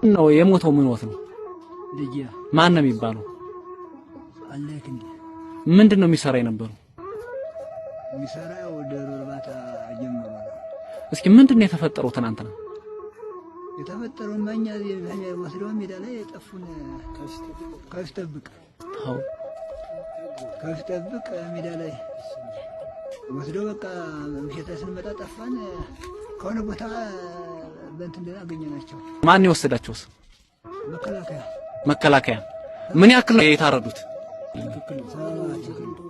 ነው የሞተው? ምን ወት ነው? ልጄ። ማን ነው የሚባለው? አለክ እንዴ። ምንድን ነው የሚሰራ የነበረው? የሚሰራው ዶሮ እርባታ ጀምሮ ነው። እስኪ ምንድን ነው የተፈጠረው ትናንትና? የተፈጠረውን ማኛ ወስደው ሜዳ ላይ የጠፉን ከብት ጠብቅ። ተው። ከብት ጠብቅ ሜዳ ላይ ወስደው በቃ ምሽት ላይ ስንመጣ ጠፋን። ከሆነ ቦታ በእንትን ደህና አገኘናቸው። ማን የወሰዳቸውስ? መከላከያ። መከላከያ። ምን ያክል ነው የታረዱት? 7።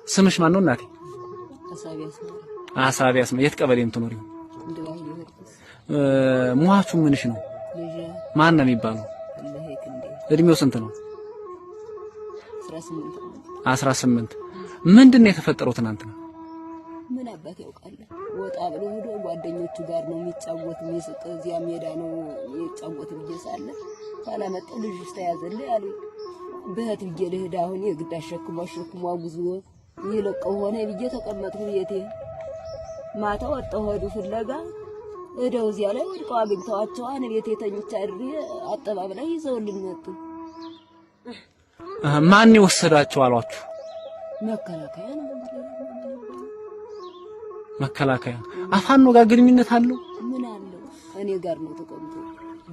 ስምሽ ማን ነው እናቴ? አሳቢ አስመራ። አሳቢ አስመራ። የት ቀበሌ የምትኖሪው? እንደ ባህል ጊዮርጊስ። ሟቹ ምንሽ ነው? ልጄ። ማን ነው የሚባለው? አለህ እንዴ። እድሜው ስንት ነው? 18 ዓመት። 18። ምንድን ነው የተፈጠረው ትናንትና? ምን አባት ያውቃል። ወጣ ብሎ ሄዶ ጓደኞቹ ጋር ነው የሚጫወት የሚስቅ፣ እዚያ ሜዳ ነው የሚጫወት ብዬ ሳለ ኋላ መጣሁ፣ ልጅሽ ተያዘልህ አሉኝ። በህት ብዬ ልሂድ አሁን የግድ አሸክሞ አሸክሞ አጉዞ ይለቀው ሆነ ብዬ ተቀመጥኩ ቤቴ። ማታ ወጣሁ ሄዱ ፍለጋ እደው እዚያ ላይ ወድቀው አግኝተዋቸዋን ቤቴ ተኝቼ አድሬ አጠባብ ላይ ይዘውልን መጡ። ማን የወሰዳቸው አሏችሁ? መከላከያ ነው። መከላከያ አፋኖ ጋር ግንኙነት አለው? ምን አለው? እኔ ጋር ነው ተቀምጦ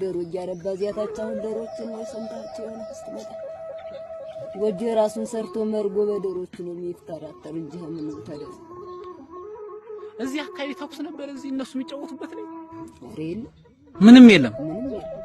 ዶሮ እያረባ እዚያ ታች። አሁን ዶሮችን ወይ ሰምታቸው የሆነ ስትመጣ ጎጆ የራሱን ሰርቶ መርጎ በዶሮቹ ነው የሚፍጠራጠር እንጂ ምን ተደርጎ። እዚህ አካባቢ ተኩስ ነበር። እዚህ እነሱ የሚጫወቱበት ላይ ኧረ የለም። ምንም የለም። ምንም የለም።